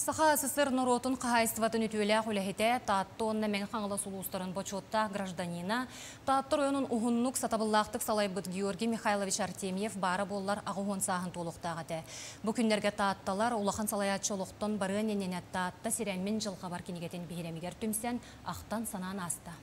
Саха СССР норуотун хаһаайыстыбатын үтүөлээх үлэһитэ, Таатта уонна Мэҥэ Хаҥалас улуустарын бочуоттаах гражданина, Таатта оройуонун уһуннук сатабыллаахтык салайбыт Георгий Михайлович Артемьев баара буоллар 80 сааһын туолуохтаах этэ. Бу күннэргэ таатталар улахан салайааччы олохтон барыан иннинэ Таатта сирэммин дьылҕабар кинигэтин биһирэмигэр түмсэн, ахтан-санаан ааста.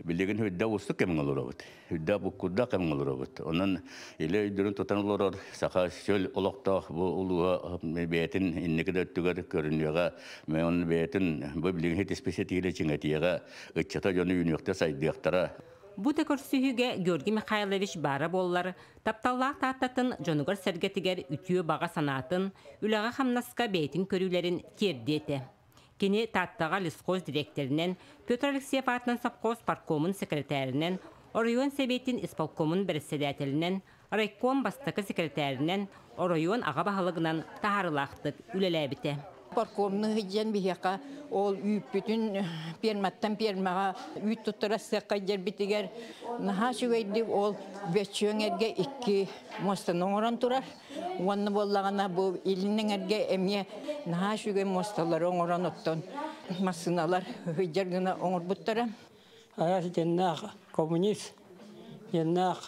Билигин үрдэ уустук кэмҥэ олоробут. Үрдэ буккурдаах кэмҥэ олоробут. Онон илэ өйдөрүн тутан олорор саха сөл олохтоох бу улууһа бэйэтин инники да өттүгэр көрүнүөҕэ, онон бэйэтин бу билигин хитисписэтиилэ чиҥэтиэҕэ, ыччата дьону үүнүөхтэ сайдыахтара. Бу да көрсүһүүгэ Георгий Михайлович баара буоллар, тапталлаах Тааттатын дьонугар-сэргэтигэр үтүө баҕа санаатын, үлэҕэ-хамнаска бэйэтин көрүүлэрин тиэрдиэ этэ. Кини Тааттаҕа лесхоз дириэктэринэн, Петр Алексеев аатынан совхоз парткомун секретаринэн, оройуон сэбиэтин исполкомун бэрэссэдээтэлинэн, райком бастакы секретаринэн, оройуон аҕа баһылыгынан таһаарыылаахтык үлэлээбитэ. Паркомну сылдьан биһиэхэ ол үүппүтүн пиэрматтан пиэрмаҕа үүт туттара сыахха дьэрбитигэр наһаа үчүгэйдик ол бөччүөҥ эргэ икки муостаны оҥорон турар. Уонна буоллаҕына бу илин эҥэргэ эмиэ наһаа үчүгэй муосталары оҥорон оттон массыыналар сылдьар гына оҥорбуттара. Айас дьэннээх коммунист, дьэннээх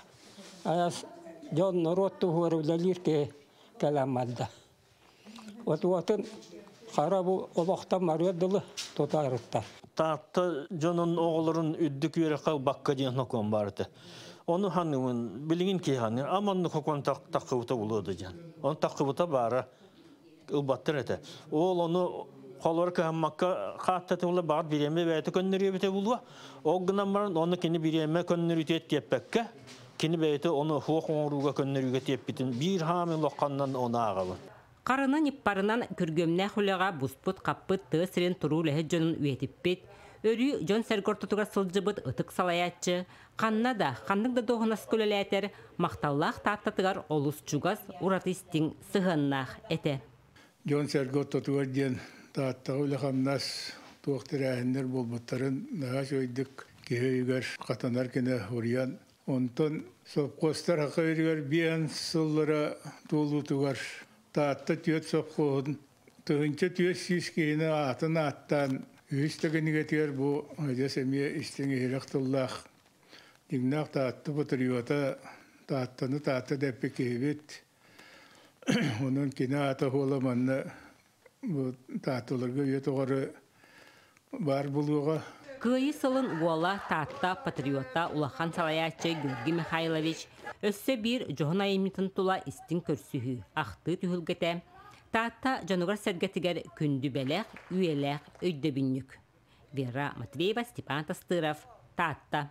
айас дьон норуот туһугар үлэлиир киһи кэлэн барда. Отуотун хара бу олохтон барыар дылы тутаарыттар. Таатта дьонун оҕолорун үрдүк үөрэххэ ылбакка диэн сокуон баар этэ. Ону ханныгын билигин киһи ханныгын аманны сокуон таххыбыта булуо да диэн. Оны таххыбыта баара ылбаттар этэ. Ол ону холор кыһаммакка хааттатылла баар бириэмэ бэйэтэ көннөрүөбүтэ булуо. Ол гынан баран оны кини бириэмэ көннөрүтүөт тиэппэккэ кини бэйэтэ ону хуох оҥорууга көннөрүүгэ тиэппитин биир хаамын лохханнан ону ааҕабын. Харынан иппарынан күргүөмнээх үлэҕэ буспут-хаппыт тыа сирин туруу үлэһит дьонун үйэтиппит, өрүү дьон-сэргэ ортотугар сылдьыбыт ытык салайааччы, ханна да, ханнык да дуоһунаска үлэлээтэр, махталлаах Тааттатыгар олус чугас, ураты истиҥ сыһыаннаах этэ. Дьон-сэргэ ортотугар диэн Тааттаҕа үлэ-хамнас туох тэрээһиннэр буолбуттарын наһаа үчүгэйдик киһи өйүгэр хатанар гына уруйан, онтон сопхуостар саха өйүгэр биэн сыллара туолуутугар Таатта түөрт сопхуоһун 1400 киһини аатын ааттаан үһүс да кинигэтигэр бу адьас эмиэ истиҥ иһирэх тыллаах дьиҥнээх Таатта патриота, Тааттаны Таатта дэппит киһибит. Онон кини аата хуола манна бу Таатталарга үйэ тоҕору баар булуоҕа. Кыайыы сылын уола Таатта патриота улахан салайааччы Георгий Михайлович өссө биир дьоһун айымньытын тула истиҥ көрсүһүү, ахтыы түһүлгэтэ Таатта дьонугар-сэргэтигэр күндү бэлэх, үйэлээх өйдөбүнньүк. Вера Матвеева, Степан Тастыров, Таатта.